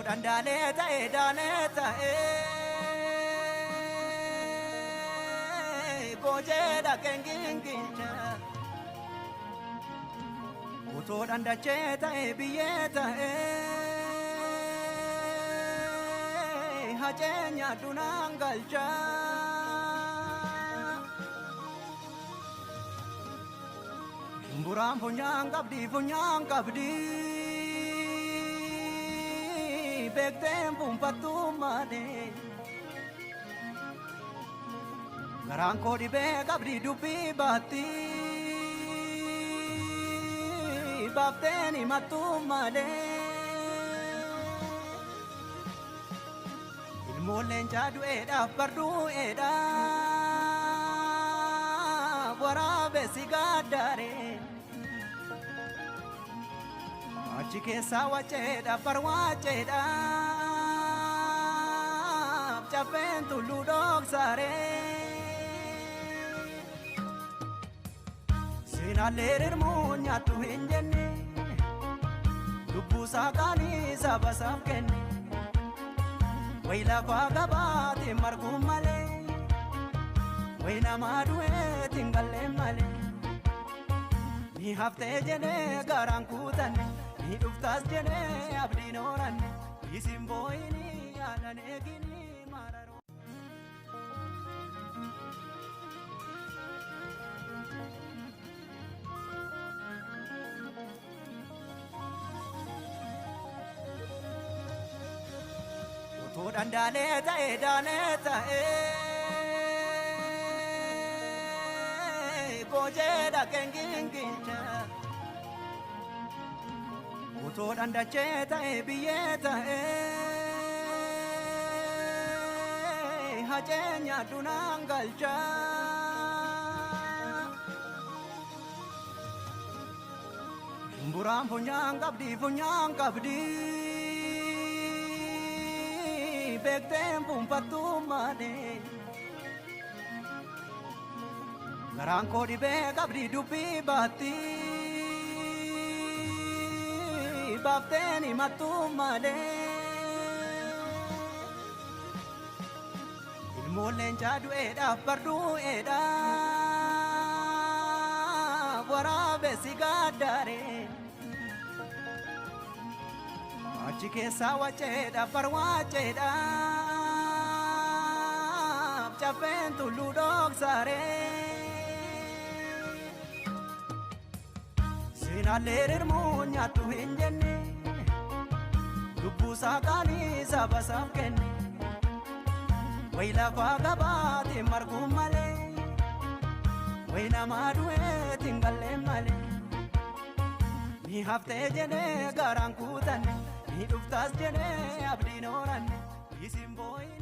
Dhandaalee ta'e daalee ta'e goojee dhaqeen gingilcha. Otoo dhandachee ta'e biyyee ta'e hacee nyaadhu naan galcha. Shumburaan funyaan qabdi funyaan qabdi. Beekteen fuunfattuu malee. Garaan koo dhibee qabdi dubbii baatti. Baafteen himattuu malee. Ilmoon leencaa du'eedhaaf bardu'eedhaaf waraabessi gaaddaaree. Achi keessaa waceedhaaf barwaaceedhaaf caffeen tulluu dhoksaaree. Seenaallee rirmuu nyaattu hin jenne lubbuusaa qaalii saba isaaf kenne. Wayi lafaa gabaatiin marguu malee wayi namaa du'eetiin gallee malee. Ni haftee jedhee garaan kutanne ni dhuftaas jedhee abdiin horanne isin boo'inii yaalan eeginii maararoo. Otoo dhandaalee ta'e daalee ta'e goojee dhaqeen gingilcha. Otoo dhandachee ta'e biyyee ta'e hacee nyaadhu naan galcha. Shumburaan funyaan qabdi funyaan qabdi. Beekteen fuunfattuu malee. Garaan koo dhibee qabdi dubbii baatti. Baafteen himattuu malee. Ilmoon leencaa du'eedhaaf bardu'eedhaaf waraabessi gaaddaaree. Achi keessaa waceedhaaf barwaaceedhaaf caffeen tulluu dhoksaaree. Seenaallee rirmuu nyaattu hin jenne lubbuusaa qaalii saba isaaf kenne. Wayi lafaa gabaatiin marguu malee wayi namaa du'eetiin gallee malee. Ni haftee jedhee garaan kutanne ni dhuftaas jedhee abdiin horanne isin boo'inii.